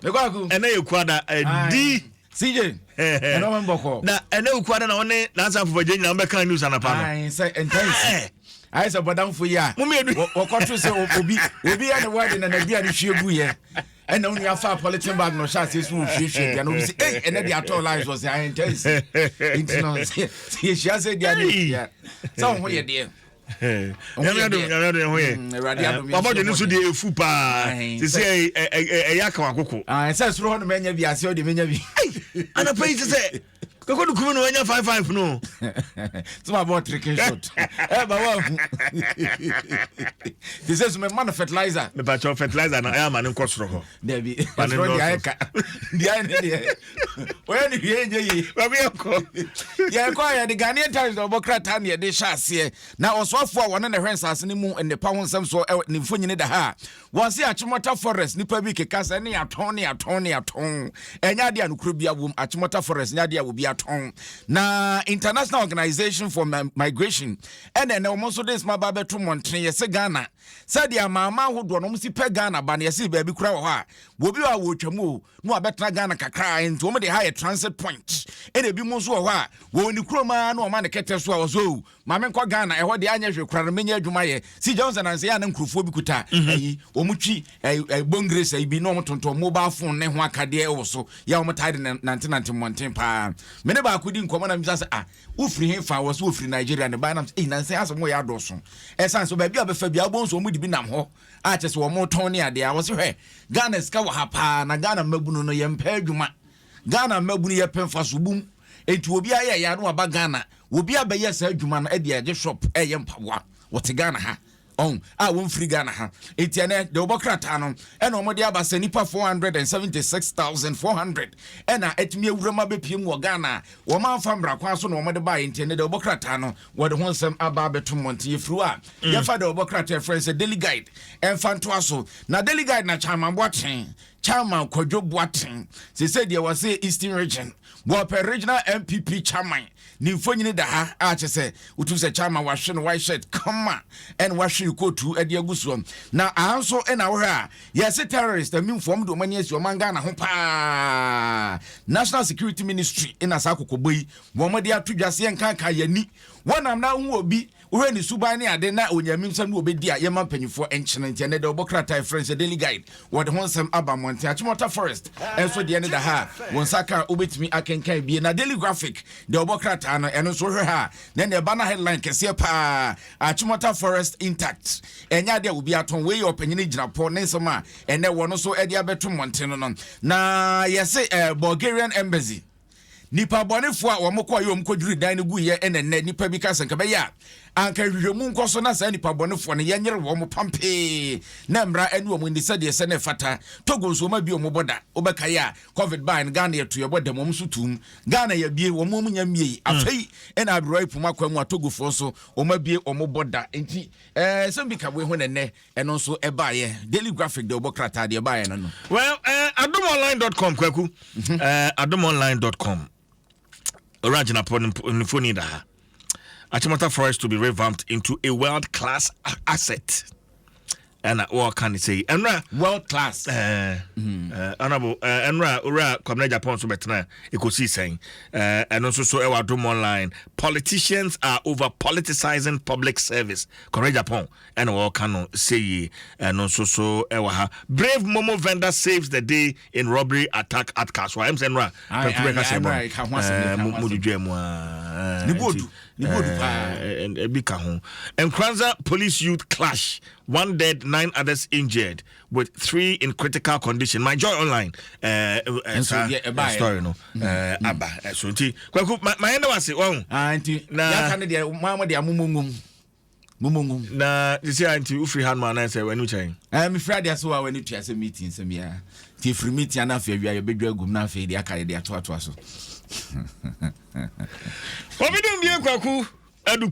Mekwaku. Ɛnɛ yɛ kuada ɛdi. CJ. Ɛnɛ ɔmɛ mbɔkɔ. Na ɛnɛ yɛ kuada na ɔne nansa afɔfɔgye nyinaa mbɛka news anapa no. Ayi sɛ ntansi. Ayɛ sɛ bɔdamfo yi a. Mo mmienu. Wɔkɔto sɛ obi obi yɛ ne wɛde na n'aduane hwie gu yɛ. Ɛna onua fa polythene bag na ɔhyɛ aseɛ so wɔhwiehwie aduane obi sɛ ei ɛnɛ de atɔ line so ɔsɛ ayɛ ntansi. Nti no sɛ yɛhyia sɛ aduane yɛ sɛ wo ho yɛ deɛ. Nyame adom, nyame adom, ɛho yɛ wabɔdwe no so deɛ ɛfu paa sɛ ɛyɛ aka wakoko sɛ soro hɔ no manya bi aseɛ wode manya bi. Anapa yi sɛ sɛ kɔkɔ no kumi no wanya 55 no. Sɛ mabɔ tricken shot ɛba woahu te sɛ so mema no fertilizer. Mepakyɛw, fertilizer no ɛyɛ ama ne nkɔ soro hɔ. Dabi, ɛsoro deɛ ayɛ ka deɛ ayɛ ne deɛ ɔyɛ ne hwie nyɛ yie. Baabi yɛkɔ. Yɛkɔ a yɛde Ghanaian Times na ɔbɔ krataa ne yɛde hyɛ aseɛ na ɔsoafoɔ a wɔne ne hwɛ nsase no mu nnepa ho nsɛm soɔ ne mfonyini da ha a wɔse Achimota Forest nipa bi keka sɛ ne yɛatɔn ne yɛatɔn ne yɛatɔn, ɛnyɛ adeɛ a nokorɛ bi awom. Achimota Forest nyɛ adeɛ a obi atɔn. Na International Organization for Migration ɛna ɛnɛ wɔn nso de nsɛm aba abɛto mmɔntene. Yɛsɛ Ghana sɛdeɛ amanaman ahodoɔ no wɔn si pɛ Ghana ba no, yɛse baabi kora wɔ hɔ a wɔbi wɔ a wɔretwa mu o na wɔabɛtena Ghana kakra, nti wɔn de ha yɛ transit point. Ɛna ebi mu nso wɔ hɔ a wɔn ne kurom ara na wɔn ne kɛtɛ so a wɔso o maame nkɔ Ghana ɛhɔ deɛ anyɛ hwee koraa no menyɛ adwuma yɛ si Johnson anse yɛ a na nkurɔfoɔ bi kuta ɛyi wɔn twi ɛyi ɛyi bongres ɛyi bi na wɔn tontɔn mobile phone ne ho akadeɛ ɛwɔ so yɛ a wɔn taa de nante nante mmɔnten paa. Me ne baako di nkɔmɔ na misa sɛ, ah, wofiri he fa? Wɔ so wɔfiri Nigeria ne ba nam sɛ ɛyi nansa asɛm wɔyɛ adɔɔso ɛsan so baabi a bɛfa bi a wobɛhu sɛ wɔn de bi nam hɔ a kyɛ sɛ wɔn tɔn ne adeɛ a wɔsi hwɛ Ghana sika wɔ ha paa na Ghana mmabunu no yɛmpɛ adwuma. Ghana mmabunu yɛpɛ mfaso bum, enti obi ayɛ ya no waba Ghana, obi abɛyɛ saa adwuma no ɛde agye shop ɛyɛ mpaboa wɔte Ghana ha ɔn a wɔmfiri Ghana ha. Enti ɛnɛ deɛ wɔbɔ krataa no ɛna wɔde aba sɛ nipa 476,400 ɛna atumi awura mu abɛpie mu wɔ Ghana a wɔn amfa mmara kwan so na wɔde baeɛ. Nti ɛnɛ deɛ wɔbɔ krataa no wɔde ho nsɛm aba abɛto mmɔnten. Yɛfiri hɔ a yɛfa deɛ wɔbɔ krataa ɛfrɛ sɛ Daily Guide ɛmfa ntoa so. Na Daily Guide na Chairman Boateng, Chairman Kwadwo Boateng sɛ deɛ wɔse Eastern Region wɔpɛ regional NPP chairman. Ne mfonyini da ha a kyɛ sɛ wotum sɛ chairman wahwe no white shirt kama ɛna wahwe ne kootu de agu soɔ. Na aha nso ɛna wohwɛ a yɛse terrorist amimfoɔ de wɔn ani asi ɔman Ghana ho paa. National Security Ministry ɛna saa kɔkɔbɔ yi wɔn de ato dwa sɛ yɛnkanka yɛni wɔnam na ho obi wohwɛ ne suban ne ade na onyamim sɛm ne wɔbɛdi a yɛma mpanyimfoɔ nkyene. Nti ɛnɛ deɛ wɔbɔ krataa ɛfrɛ sɛ Daily Guide wɔde ho nsɛm aba mmɔnten. Achimota Forest ɛnso deɛ ne da ha a wɔn nsa ka a wobɛtumi akenkan bie. Na Daily Graphic deɛ wɔbɔ krataa no ɛno nso wohwɛ ha a na ɛne ɛba no headline kɛseɛ paa, Achimota Forest intact, ɛnyɛ adeɛ a obi atɔn. Wei yɛ ɔpanyini gyinapɔ ne nsɛm a ɛnɛ wɔn nso ɛde abɛto mmɔnten no. Na yɛse Bulgarian Embassy nipa bɔnefoɔ a wɔn kɔ yɛ wɔn kɔdwiri dan no gu yɛ ɛna nnɛ nipa bi ka sɛ nka bɛyɛ a anka nhwehwɛmu nkɔ so na saa nipa bɔnefoɔ no yɛnyere wɔn pampee na mmara ɛne wɔn ni sɛdeɛ sɛ ne fata. Togo nso wɔn abi wɔn bɔ da. Wobɛka yɛ a COVID baa no Ghana yɛto yɛbɔ dɛm, wɔn nso tum Ghana yɛbie wɔn wɔn nya mmie. Afei ɛna aberewa yi poma kwan mu a Togofoɔ nso wɔn abie wɔn bɔ da. Nti sɛm bi ka wei ho na nnɛ ɛno nso ɛbaayɛ. Daily Graphic deɛ wɔbɔ krataa deɛ ɛbaayɛ no. Well, adomonline.com, Kwaku, adomonline.com, owura gyinapɔ ne mfoni da ha. Achimota Forest to be revamped into a world class asset ɛna wɔka ne sɛ ɛnora World class. Honorable ɛnora owura Kwamina Agyapong so bɛtena ɛkɔsii sɛn? Ɛno nso so ɛwɔ Adom Online. Politicians are over politicizing public service, Kwamina Agyapong ɛna wɔka no sɛ yie. Ɛno nso so ɛwɔ ha. Brave momo vendor saves the day in robbery attack at Kasoa. Ɛm sɛ nnora pɛtubɛ ka sɛ bɔ mo dwedwa mu a Ne bodu, ne bodu paa. Ebi ka ho. Nkoranza police youth clash, one dead, nine others injured with three in critical condition. My Joy Online Nso deɛ ɛbaeɛ. Story no aba so nti Kwaku ma yɛn da wase wɔn. Ah, nti yɛaka no deɛ mo deɛ momongum momongum. Na sisi a nti wofiri ha nom anaa sɛ w'ani kyɛn? Mefiri adeɛ so a w'ani tua sɛ meeting sɛm yɛ nti ɛfiri meeting ana afei awia yɛbɛdwa agum na afei deɛ aka yɛde atoatoa so. Obi dum bie Kwaku adu.